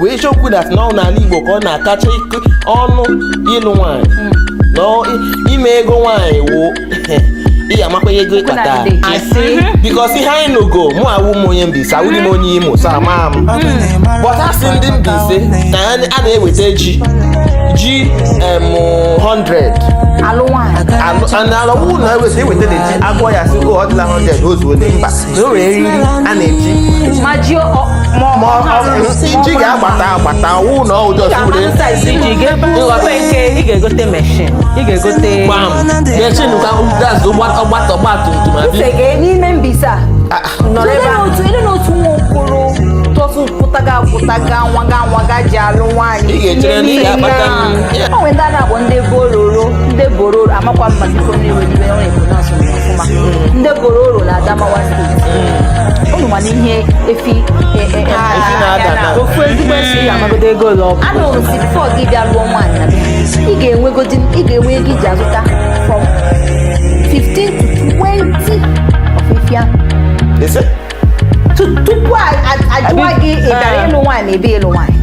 Wee eziokwu that na ọ n'ala Igbo ka ọ na-akacha ọnụ ịlụ nwaanyị na ime ego nwaanyị wụ ị ga-amakwa ego ịkpata. Asị. Because ihe anyị nụgo, mụ awụ m onye Mbaise, awụghị m onye Imo, so ama m, but asị ndị Mbaise na a na-eweta ji 100 alụ nwaanyị. Alọwụ na eweta na ji agụọ ya sị o ọ dịla 100, o zuole. Mba, na o nwere eriri a na-eji ma ji ma ma ji ga-agbata agbata ọwụ na ọ just were size. Iji ga-ebe nke ị ga-egote machine, ị ga-egote gbam machine ka that's ọgbata ọgba tum tum abi. Uche gee n'ime Mbaise a nọrọ ebe ahụ. Otu ele na otu nwa okoro tọtụ pụtaga pụtaga nwaga nwaga ji alụ nwaanyị. Ị ga-echere na ị ga-akpata O nwere ndị a na-akpọ ndị bororo, ndị bororo amakwa mma, biko mmiri iwe ọ na-ekwu na asụ ọfụma, ndị bororo na Adamawa Steeti. Unu mana ihe efi Efi na-ada na ofu ezigbo esi, ị ga-amagodo ego ole ọ bụ. Anụrụ si before gị bịa lụọ nwaanyị na be ha, ị ga-enwegodi, ị ga-enwe ego iji azụta from 15 to 20 of efi ahụ Ese? Tupu ajụwa gị ị bịara ịlụ nwaanyị ma ị bịa ịlụ nwaanyị.